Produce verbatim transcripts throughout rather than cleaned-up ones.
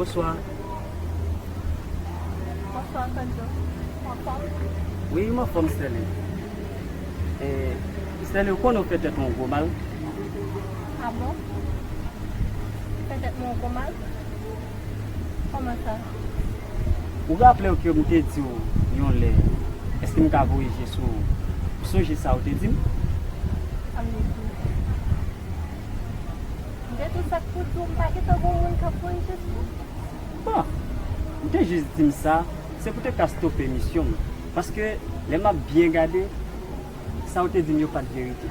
Bonswa. Bonswa, Kandjo. Ou anfòm? Wi, m anfòm, Sterling. E, Sterling, ou konnen ou fè tèt mwen yon gwo mal. A bon? Ou fè tèt mwen yon gwo mal? Kòman sa? Ou raple w ke m te di w yon lè, èske m ka voye je sou ou? Ou sonje sa ou te di m? Sa m te di w? M te di w sa k pou di w, m pa gentan gen yon moun k ap voye je sou mwen. Bon, ou te jis di m sa, se pou te ka stope misyon m. Paske, lè m ap byen gade, sa ou te di m yo pa t verite.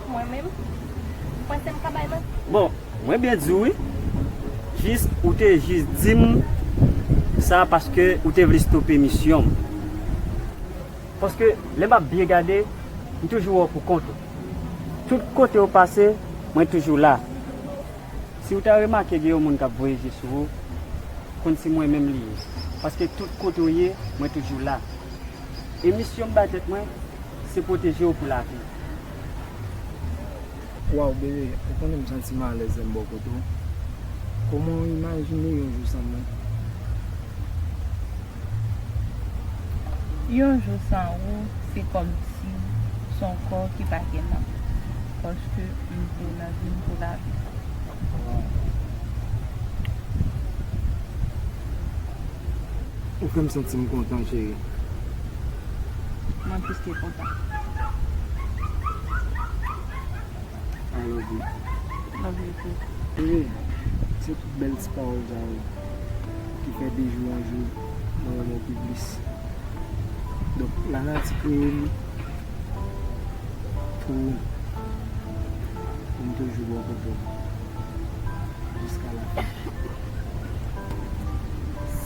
Mwen menm? Ou panse m ka bay manti? Bon, mwen byen di w wi. Jis, ou te jis di m sa paske ou te vle stope misyon m. Paske, lè m ap byen gade, m toujou wè w pou kont ou. Tout kote w pase, mwen toujou la. Si w ta remake gen yon moun k ap voye je sou ou, konn se mwen menm li ye. Paske tout kote w ye, mwen toujou la. E misyon m bay tèt mwen, se pwoteje w pou lavi. Waw, bebe, ou konnen m santi m alèz lè m bò kote w. Kòman w imajine yon jou san mwen? Yon jou san ou, se kòmsi se yon kò ki pa gen nanm. Paske m vle w nan vi m pou lavi. Ou fè m santi m kontan, cheri. Mwen plis ke kontan. I love you. Love you too. Wi, se tout bèl ti pawòl sa yo ki fè de jou an jou, mwen renmen w pi plis. Donk, lanati kreye m pou ou. Pou m toujou bò kote w. Jiska lafen.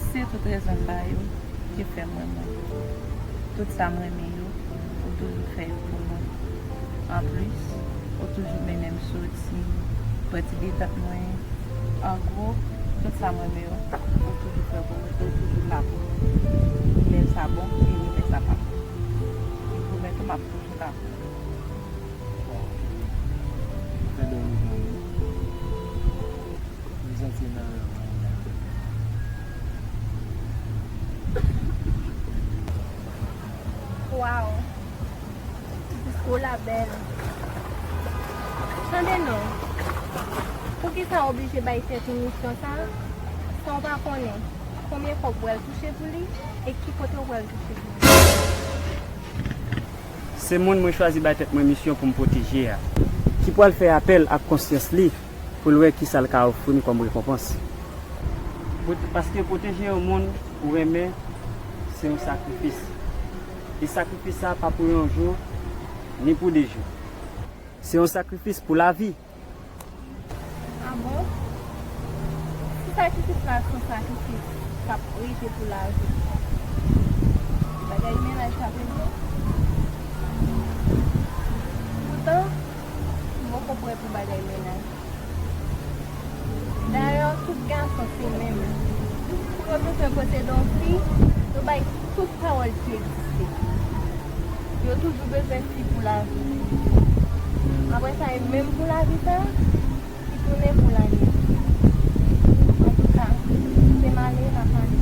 Se tout rezon sa yo ki fè m renmen w. Tout sa m renmen yo, ou toujou fè yo pou mwen. Anplis, ou toujou mennen m soti, pran ti detant mwen. An gwo, tout sa m renmen yo, ou toujou fè pou mwen, ou toujou la pou mwen. Lè sa bon, e lè sa pa bon. M pwomèt ou, m ap toujou la pou mwen. Fè dòmi jan wi. M santi nan rèv mwen la. Waw! Diskou w la bèl. Tande non. Poukisa w oblije bay tèt ou misyon sa a, san w pa konnen konbyen fwa w pral touche pou li e ki kote w pral touche pou li? Se moun mwen chwazi bay tèt mwen misyon pou m pwoteje a, ki pral fè apèl ak konsyans li pou l wè kisa l ka ofri m kòm rekonpans. Pwote-, paske pwoteje yon moun ou renmen, se yon sakrifis. E sakrifis sa a pa pou yon jou, ni pou de jou. Se yon sakrifis pou lavi. A bon? Si sakrifis la se yon sakrifis k ap rete pou lavi, bagay mennaj la prezan. Poutan, m poko prè pou bagay mennaj. Dayè, tout gason se menm. Pou yo bezwen posede yon fi, yo bay tout pawòl ki egziste. Yo toujou bezwen fi pou lavi. Apre sa, e menm pou lavi sa, ki tounen pou lane. Antouka, se male n ap male.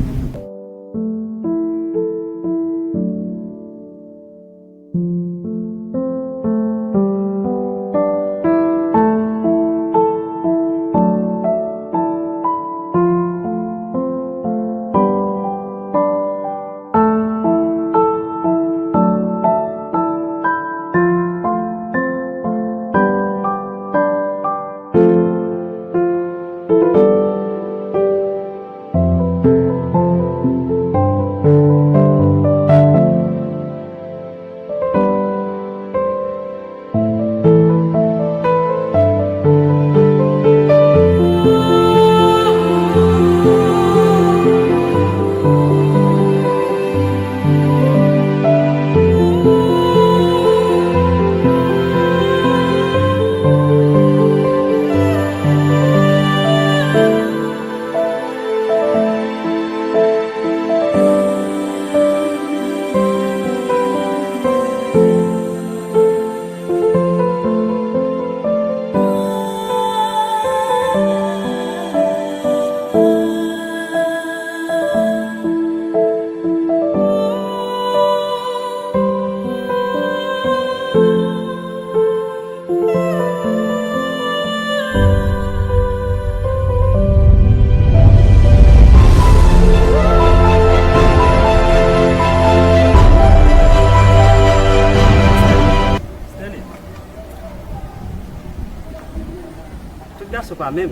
Gason pa menm.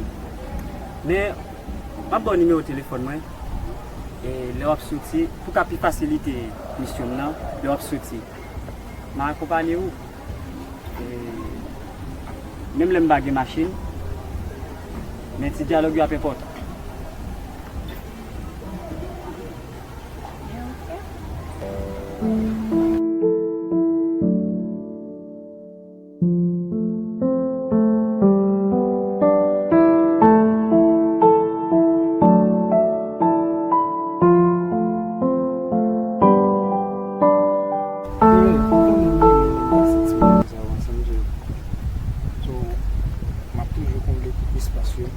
Men, m ap ba w nimewo telefòn mwen. E lè w ap soti, pou ka pi fasilite misyon m nan, lè w ap soti, m a akonpanye w. E menm lè m pa gen machin, men ti dyalòg yo ap enpòtan. So, m ap toujou konble tout espas yo.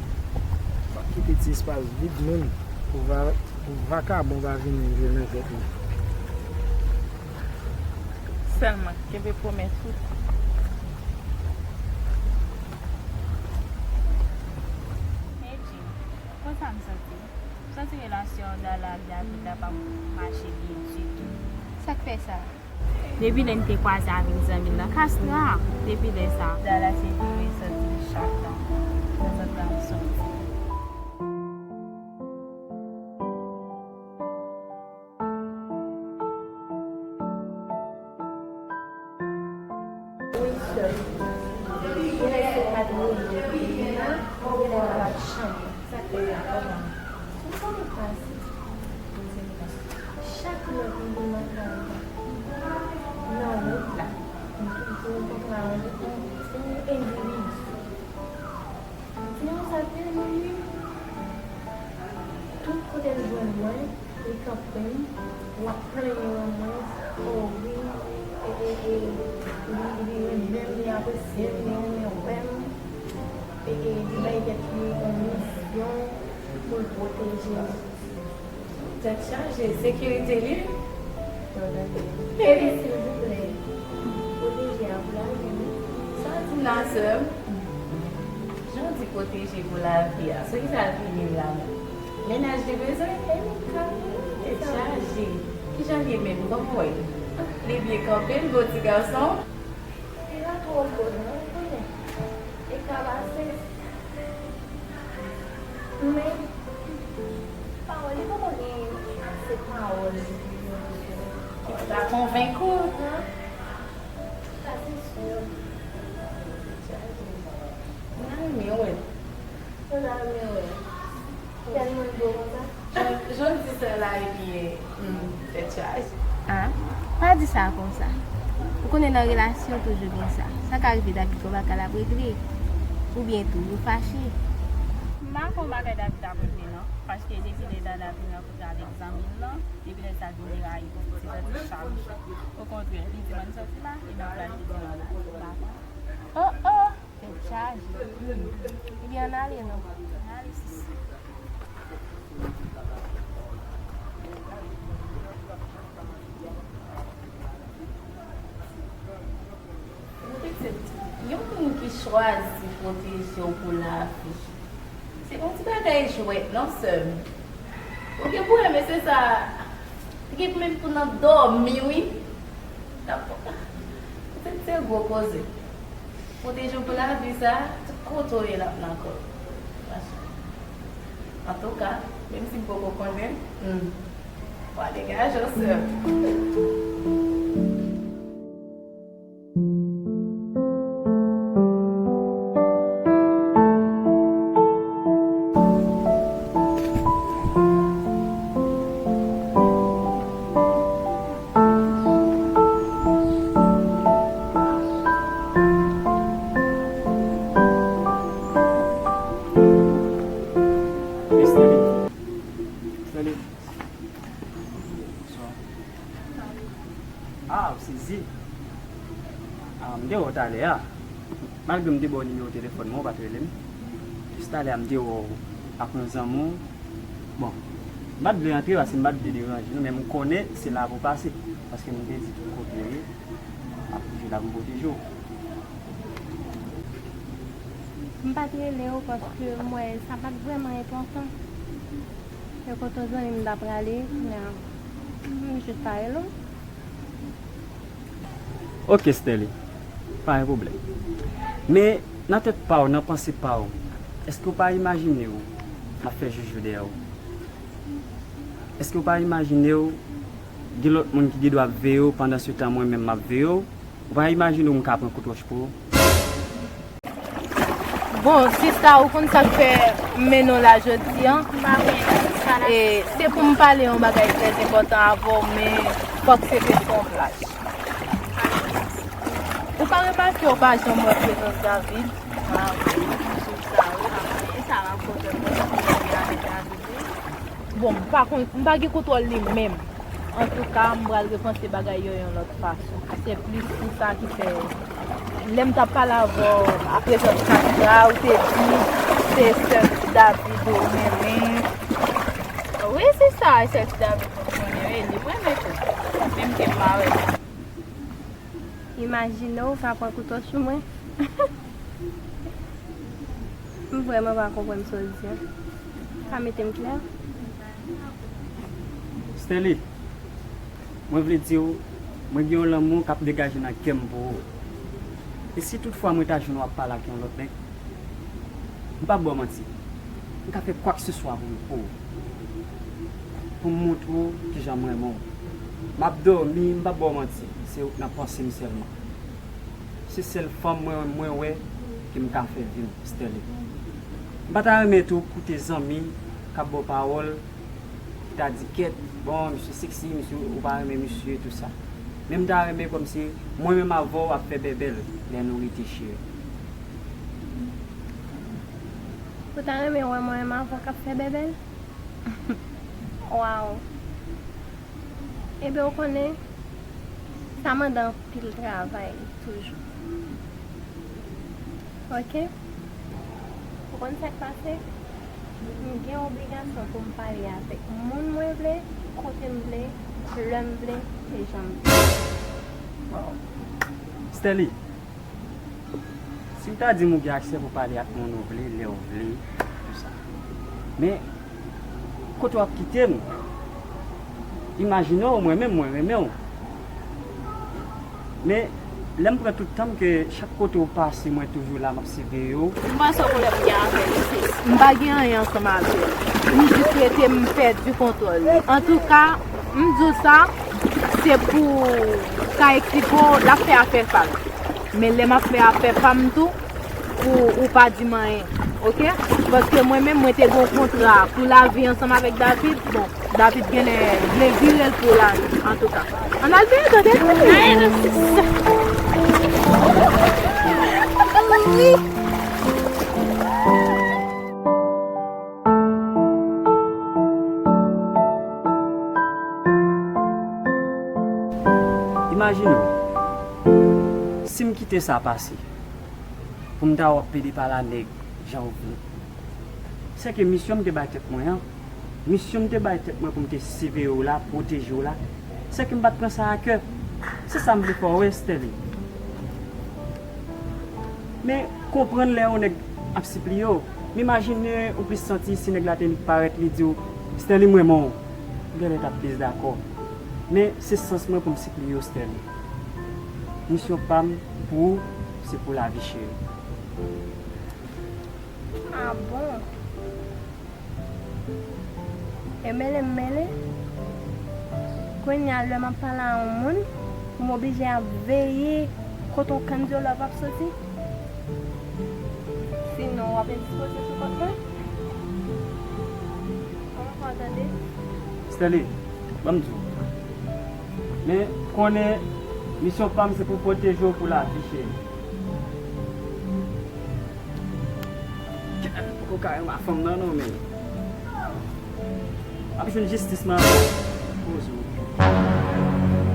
Pa kite ti espas vid menm pou va-, pou vakabon pa vini jwe nan tèt mwen. Sèlman, kenbe pwomès ou. Hey, Jim, konsa m santi. M santi relasyon Dala ak David la p ap mache byen ditou. Sa k fè sa? Depi lè n te kwaze avèk zanmi l nan Kastra, depi lè sa, Dala se vin mwen santi l chak tan. Tanzantan, m santi. Wi, sè. Genlè se pa t rele genlè pa t chanm. Sa k fè sa kòman? M konnen pa se. Chak lè m vin nan kay la, nan wout la, m toujou rankontre avèk yon, yon endividi. Ti moun sa tèlman li, tout kote l jwenn mwen, li kanpe m, l ap plenyen mwen, o wi, e, e, e, li, li renmen m, li apresye m, li renmen wè m, e, e, li bay tèt li yon misyon pou l pwoteje m. Tèt chaje, sekirite li. Baby, silvouplè, pwoteje a pou lavi, wi. Sa w di m la, sè m? Jan w di pwoteje pou lavi a, sou ki sa l vini m la menm? Mennaj li bezwen, e li ka vini. Tèt chaje. Ki jan l ye menm? Ban m wè. Li byen kanpe, l bon ti gason. Li pa twò gwo non, ou konnen. E ka pase. Men, pawòl li poko gen ase pawòl. Ki ta konvenk ou? Sa se si. Mwen renmen wè. Mwen renmen wè. Tèlman l gwo konsa. Jan, jan w di sa la, epi, hmm, tèt chaje. Ah, pa di sa konsa. Ou konnen nan relasyon toujou gen sa. Sa ka rive David gon bagay l ap regle. Oubyen tou, yo fache. M pa konn bagay David ap regle non, paske depi lè Dala vin rankontre avèk zanmi l lan, depi lè sa vin deraye, se sòti chak jou. Okontrè, li di m ann sòti la, e m ap pral di l la. M pa konn. Oh, oh! Tèt chaje. Ebyen, ann ale non. Ann ale, sisi. Mon pitit, yon moun ki chwazi pwoteje w pou lavi, se pa yon ti bagay jwèt non, sè m. Ou gen pou renmen, se sa. Li gen menm pou nan dòmi, wi. N ap, se, se gwo koze. Pwoteje w pou lavi sa, tout kote w ye l ap nan kò w. Antouka, menm si m poko konnen, hmm, w a degaje w, sè m. Stanley. Stanley. Bonsoir. Ah, ou sezi. Ah, m te wè w talè a. Malgre m te ba w nimewo telefòn mwen, ou pa t rele m. Jis talè a, m te wè w ak yon zanmi w. Bon, m pa t vle antre paske m pa t vle deranje nou, men m konnen se la pou pase. Paske m te di tout kote w ye, m ap toujou la pou m pwoteje w. M pa t rele w paske m wè sa pa t vrèman enpòtan. E kote w zanmi m ta prale, kounye a, m jis pa rele w. Oke, Stanley. Pa gen pwoblèm. Men, nan tèt pa w, nan panse pa w, Èske w pa imajine w m ap fè joujou dèyè w? Èske w pa imajine w gen lòt moun ki gen dwa ap veye w pandan se tan mwen menm m ap veye w? Ou pa imajine w m ka pran kout wòch pou ou? Bon, sista, ou konn sa k fè m mennen w la jodi a? E, se pou m pale yon bagay trè enpòtan avè w, men fòk se te sou yon plaj. Ou pa remake w pa janm wè prezans David? A wi, m sou sa wi, m ap fè sa, m ap kontan pou m avèk David wi. Bon, m pa konn, m pa gen kontwòl li menm. Antouka, m pral repanse bagay yo yon lòt fason. Se plis pou sa ki fè lè m t ap pale avè w, aprezan Sandra, ou te di se sè David ou renmen. Wi, se sa, sè David ou konnen, wi, li renmen tou. Menm ke m pa wè sa. Imajine w ka pran kouto sou mwen. M vrèman pa konprann sa w di a. Ka mete m klè? Stanley, mwen vle di w, mwen gen yon lanmou k ap degaje nan kè m pou ou. E si toutfwa mwen ta jwenn w ap pale ak yon lòt nèg, m p ap ba w manti, m ka fè kwakseswa pou, pou, pou m montre w kijan m renmen w. M ap dòmi, m p ap ba w manti, se ou k nan panse m sèlman. Se sèl fanm mwen, mwen wè ke m ka fè vi m, Stanley. M pa ta renmen tou koute zanmi k ap ba w pawòl, ki ta di kèt, bon, misye seksi, misye, ou pa renmen misye, tou sa. Men m ta renmen kòmsi mwen menm avè w ap fè bèbèl lè nou rete cheri. Ou ta renmen wè mwen menm avè w k ap fè bèbèl? Waw! Ebyen, ou konnen, sa mande anpil travay toujou. Oke? Ou konn sa k pase? M gen obligasyon pou m pale avèk moun mwen vle, kote m vle, lè m vle, e jan m vle. Waw! Stanley, si w ta di m ou gen aksè pou pale ak moun ou vle, lè w vle, tou sa. Men, kote w ap kite m? Imajine w, mwen menm, mwen renmen w. Men, lè m pran tout tan m ke chak kote w pase, mwen toujou la, m ap siveye w. M pa sa pwoblèm m gen avè l, sis. M pa gen anyen ansanm avè l. M jis rete, m pèdi kontwòl li. Antouka, m di w sa, se pou ka eksplike w, l ap fè afè pa l. Men lè m ap fè afè pa m tou, pou ou pa di m anyen, oke? Paske mwen menm, mwen te gen yon kontra pou lavi ansanm avèk David. Bon, David genlè vle vire l pou lavi, antouka. Ann al veye, tande? Imajine w, si m kite sa pase, pou m ta wè w ap pede pale a nèg jan w vle. Sèke misyon m te bay tèt mwen an, misyon m te bay tèt mwen pou m te siveye w la, pwoteje w la, sèke m pa t pran sa a kè. Se sa m vle fè w wè, Stanley. Men, konprann lè yon nèg ap sipliye w. M imajine ou plis santi si nèg la te parèt, li di w, Stanley, m renmen w. Ou genlè t ap plis dakò. Men, se sans mwen pou m sipliye w, Stanley. Misyon pa m pou ou, se pou lavi, cheri. A bon? E mele m mele. Kounye a, lè m ap pale a yon moun, pou m oblije ap veye kote yon kandyolòv ap soti. Sinon, w ap endispoze sou kont mwen. Kòman fè w tande? Stanley, ban m di w. Men, konnen, misyon pa m se pou pwoteje w pou lavi, cheri. Poko ka renmen fanm nan non, men. M ap jwenn jistis mwen avè w. Poze w.